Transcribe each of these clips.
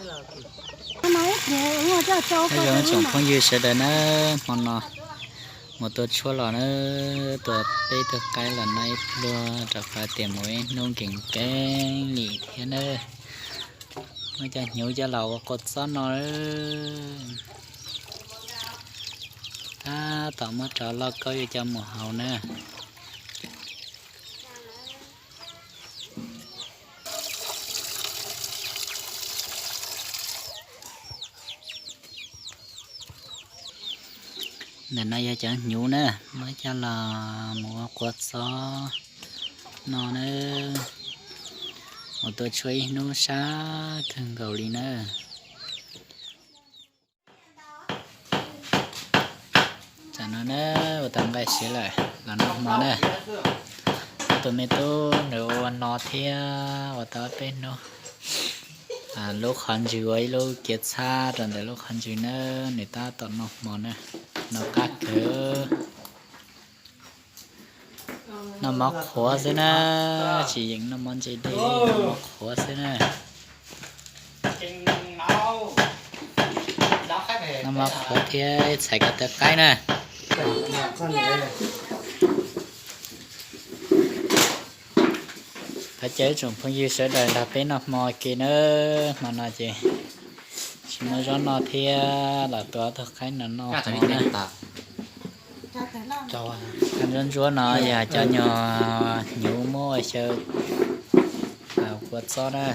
Nyob zoo tsoom phooj ywg sawv daws na, hmo no mus tua tshuaj los na, tua peb tug qaib los noj ib pluag rau qhov tias mus ib hnub nkees nkees li thiab na. Muab cov hnyuv coj los ua kua txob no. Tab tom muab rau lauj kaub yuav coj mus hau na. Ntawm no yog cov hnyuv na, muab coj los mus ua kua txob no na. Mus tua tshuaj ib hnub sab kawg nkaus li na. Tam no na, ua tau nqaij siav lawm los noj hmo na. Ob tug me tub nws ua no thiab ua tau peb hnub. Lub qhov ntsws ua ib lub kiav txhab rau ntawm lub qhov ntsws na, nws tab tom noj hmo na, noj qab kawg. Noj mov qhuav xwb na, tsis yeem noj mov ntse dej, noj mov qhuav xwb na. Noj mov qhuav thiab txhais ko taw qaib na. Thov caw ib tsoom phooj ywg sawv daws nrog peb noj hmo ke na. Hmo no ces tsis muaj zaub noj thiab los tua ob tug qaib no noj hmo na. Qab ntsuab ntsuab no yog cov nyuag hnyuv muab ua xyaw kua txob na.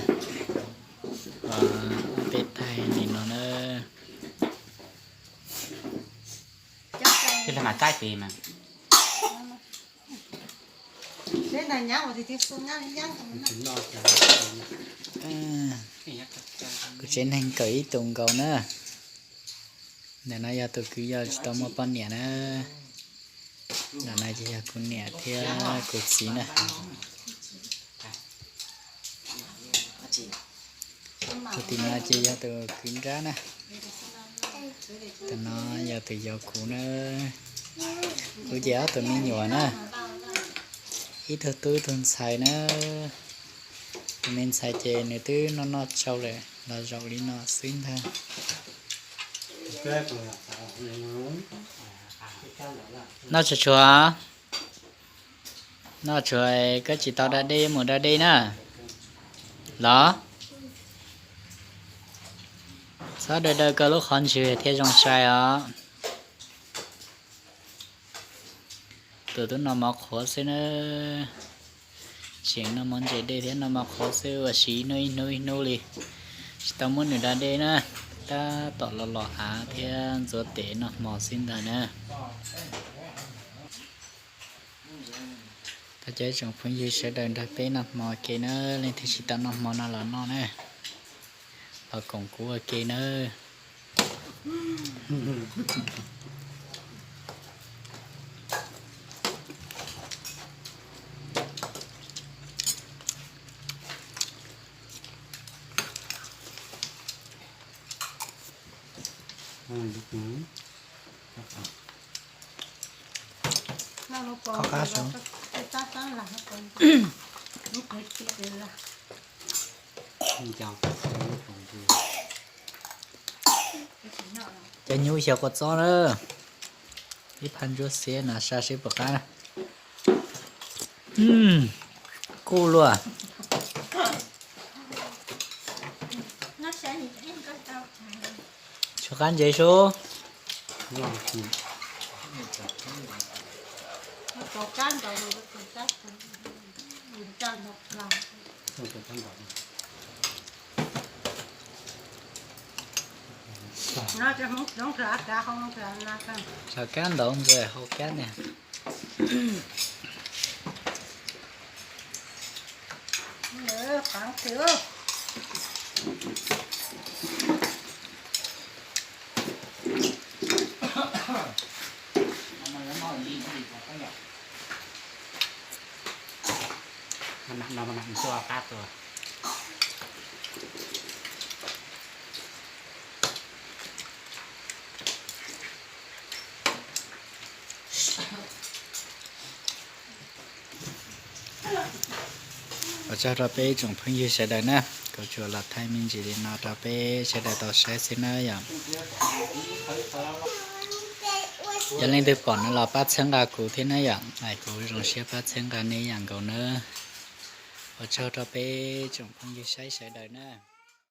Ob peb taig li no na. Kuv tsev neeg kawm ib tug nkaus na. Ntawm no yog tus kwv yau tsis tau muaj poj niam na. Ntawm no ces yog kuv niam thiab kuv txiv na. Tus tim no ces yog tus kwv nrab na. Tus no yog tus yau kuv na. Kuv ces ob tug me nyuam na, ib tug tub ib tug ntxhais na. Tus me ntxhais ces nws twb noj noj tsau lawm los zaum li no xwb ntag. Noj tsuag tsuag, noj tsuag, koj tsis tau da dej mus da dej na los. Txhob daw daw koj lub qhov ntswg thiaj zoo sai os. Tus tub noj mov qhuav xwb na. Tseem noj mov ntse dej thiab noj mov qhuav xwb ua si ib hnub ib hnub ib hnub li. Tsis tau muab nws da dej na. Tab tom los los av thiab ntxuav tes noj hmo xwb ntag na. Thov caw ib tsoom phooj ywg sawv daws nrog peb noj hmo ke na, leej twg tsis tau noj hmo no los noj na, los koom kuv ua ke nawb. Kho qab saud. Cov hnyuv xyaw kua txob na, ib phab ntsuab xiab no sab seb puas qab na. Kub luaj. Tshuav qab ntses sub. Tshuav kab ntaus ntses hau kab ne. Ua tsaug rau peb tsoom phooj ywg sawv daws na, Kuv tsuas los thaij me ntsis li no rau peb sawv daws tau saib xwb nawb yom. Yog leej twg pom no los pab txhawb nqa kuv thiab nawb yom. Kuv zoo siab pab txhawb nqa nej ib yam nkaus nawb. Ua tsaug rau peb tsoom phooj ywg saib sawv daws nawb.